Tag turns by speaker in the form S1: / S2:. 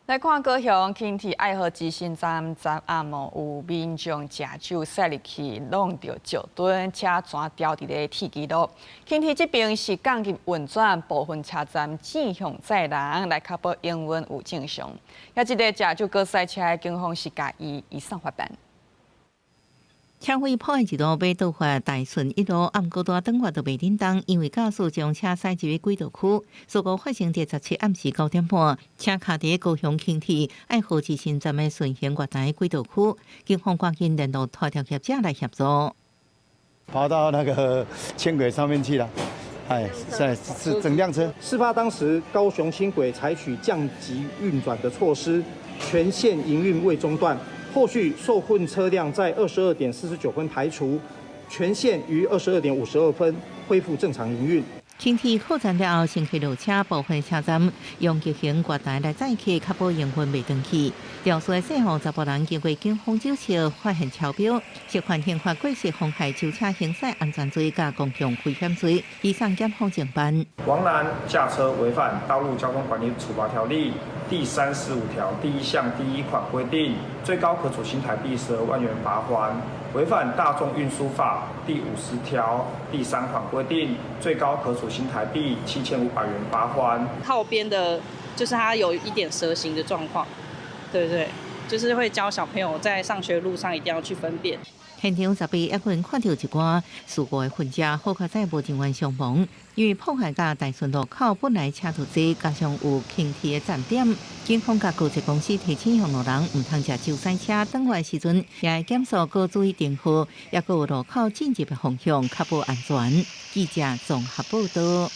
S1: 來看高雄輕鐵愛河之心站昨暗有民眾食酒駛入去，挵著石墩，車全牢佇咧鐵支路。輕鐵這邊是降級運轉，部分車站轉向載人來確保營運有正常。抑這个食酒閣賽車的警方是共伊移送法辦。
S2: 車尾破一路欲倒發大順一路，毋過拄轉彎都袂振動，因為駕駛將車駛入軌道區。事故發生佇17暗時9點半，車卡佇高雄輕鐵愛河之心站的順行月台軌道區，警方趕緊聯絡拖吊業者來協助。
S3: 跑到那個輕軌上面去了，哎，是整輛車。
S4: 事發當時，高雄輕軌採取降級運轉的措施，全線營運未中斷。後續受困車輛在22點49分排除，全線於22點52分恢復正常營運。
S2: 輕鐵靠站了後，乘客落車，部分車站用急行月台來載客，確保營運袂斷去。肇事的姓黃查埔人經過警方酒測，發現超標，涉犯刑法過失妨害舟車行駛安全罪佮公共危險罪，移送檢方偵辦。
S5: 王男駕車違反《道路交通管理處罰條例》第35條第一項第一款規定，最高可處新台幣12萬元罰鍰；違反《大眾運輸法》第50條第三款規定，最高可處新台幣7500元罰鍰。
S6: 靠邊的，就是它有一點蛇形的狀況，對對，就是會教小朋友在上學路上一定要去分辨。
S2: 現場18抑閣看著一寡事故的痕跡，好佳哉無人員傷亡。因為破壞佮大順路口本來車就濟，加上有輕鐵的站點，警方佮高鐵公司提醒用路人毋通食酒賽車，轉彎時陣也會減速，閣注意燈號，抑閣有路口進入的方向，確保安全。記者綜合報道。